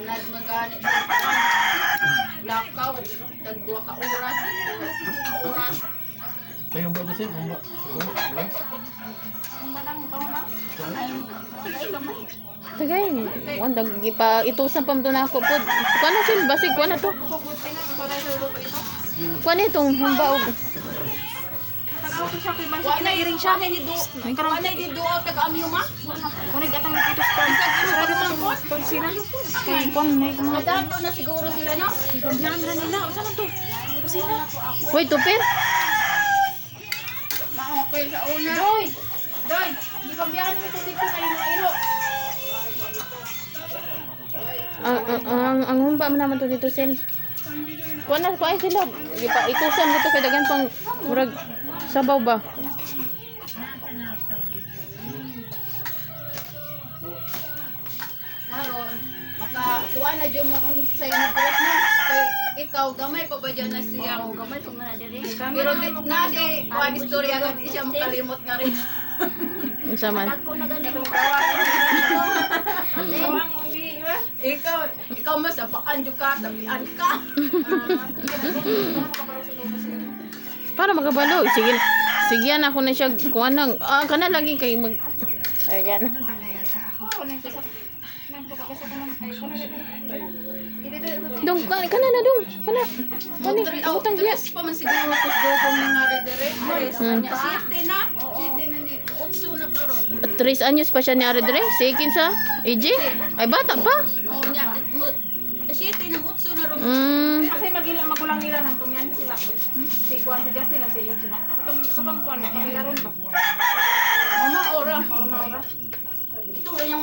Anad magani. Lakaw tag 2 ka oras. Ka oras. May humba ba siya? Humba. Tagay, wan dag gipa itusan pa mo na ako pod. Kuan na sil basig kuan na to. Kuan na itong humba og Tanaw ko siya kay man Wa na iring siya. Wa na di wa na di duo tag amyo ma. Kunig atang ito sa sarado man ko. Sina. Kay kwan may mga Madato na siguro sila, no. pambiyan ra nila. Unsa man to? Kusina. Hoy, tupir. Ma okay sa una. Doy. Doy, di pambiyan mo to dito kay mga iro. Ang humba man naman to dito sil. Kuan na kuan sila gipa itusan dito kay dagan pang murag sabaw ba. Karon maka kuha na jud mo kung sa inyo dress, no. Kay ikaw gamay pa ba dyan na siya? Oo, gamay pa man na diri. Pero di, na si kuha istorya nga di siya makalimot nga rin. Unsa man? Dagko na gani mo. Ang uwi ba? Ikaw, ikaw mas apaan jud ka, tapian ka. Para makabalo. Sige. Sige na ako na siya kuan nang kana lagi kay mag Ayan. Dong kana na dong. Kana. Kani Mo butang diya. tres pa man siguro kusgo kong nga dere. Tres. Anya siete na. Siete na ni otso na karon. 3 anyos pa siya ni Ari Dre. Sikin sa AJ. Ay bata pa. Oh nya mo siete na otso na ron. Kasi magila magulang nila nang tungyan sila. Si Kwan, si Justin na si AJ. Itong ito bang Kwan, pamilaron ba? Mama ora. Maura maura. Ito yung